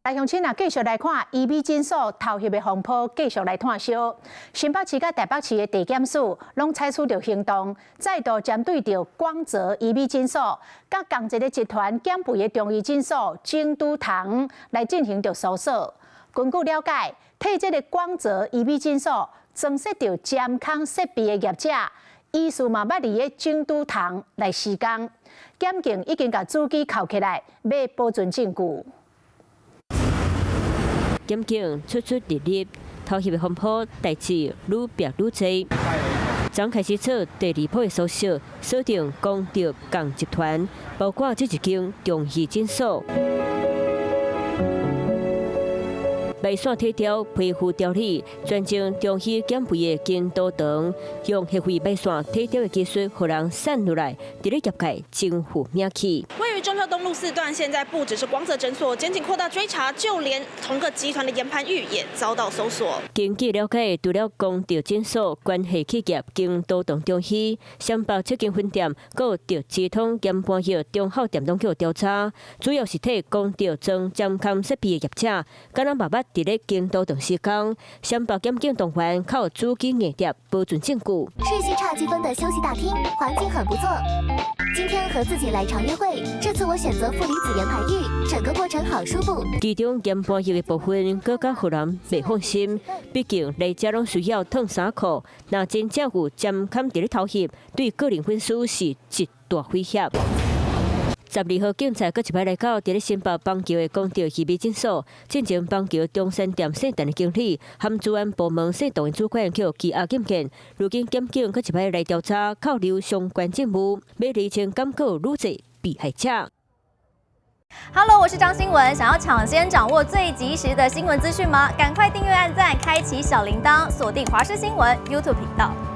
來鄉親啊，繼續來看醫美診所偷翕的風波，繼續來炭燒。新北市佮台北市的地檢署攏採取著行動，再度針對著光澤醫美診所，佮仝一个集團減肥的中醫診所京都堂來進行著搜索。根據了解，替這个光澤醫美診所裝設著監控設備的業者，疑似嘛捌佇个京都堂來施工。檢警已經共主機銬起來，欲保存證據。檢警出出入入，偷翕的風波代誌愈變愈濟。昨開始做第二波的搜索，鎖定光澤仝集團，包括這一間中醫診所。埋線體雕、皮膚調理，專精中醫減肥的京都堂，用顯微埋線體雕的技術，予人散落來，佇咧業界真有名氣。位於忠孝東路四段，現在不只是光澤診所，檢警擴大追查，就連同個集團的岩盤浴也遭到搜索。根據了解，除了光澤診所關係企業京都堂中醫、雙北七間分店，閣有德智通岩盤浴中孝店攏予調查，主要是替光澤裝監控設備的業者，敢若嘛捌佇咧京都堂施工，雙北檢警動員靠主機硬碟保存證據。瑞幸茶積分的休息大廳，環境很不錯。今天和自己來場約會，這次我選擇負離子岩盤浴，整個過程好舒服。其中岩盤浴的部分，閣較予人袂放心，畢竟來遮攏需要脫衫褲，若真正有監控佇咧偷翕，對個人隱私是一大威脅。12號警察閣一擺來到佇咧新北板橋的光澤醫美診所，進前板橋中山店姓陳的經理和治安部門姓董的主管予羈押禁見，如今檢警閣一擺來調查，扣留相關證物，欲釐清敢閣有愈濟被害者。 Hello，我是張新文，想要搶先掌握最及時的新聞資訊嗎？趕快訂閱、按讚、開啟小鈴鐺，鎖定華視新聞 YouTube 頻道。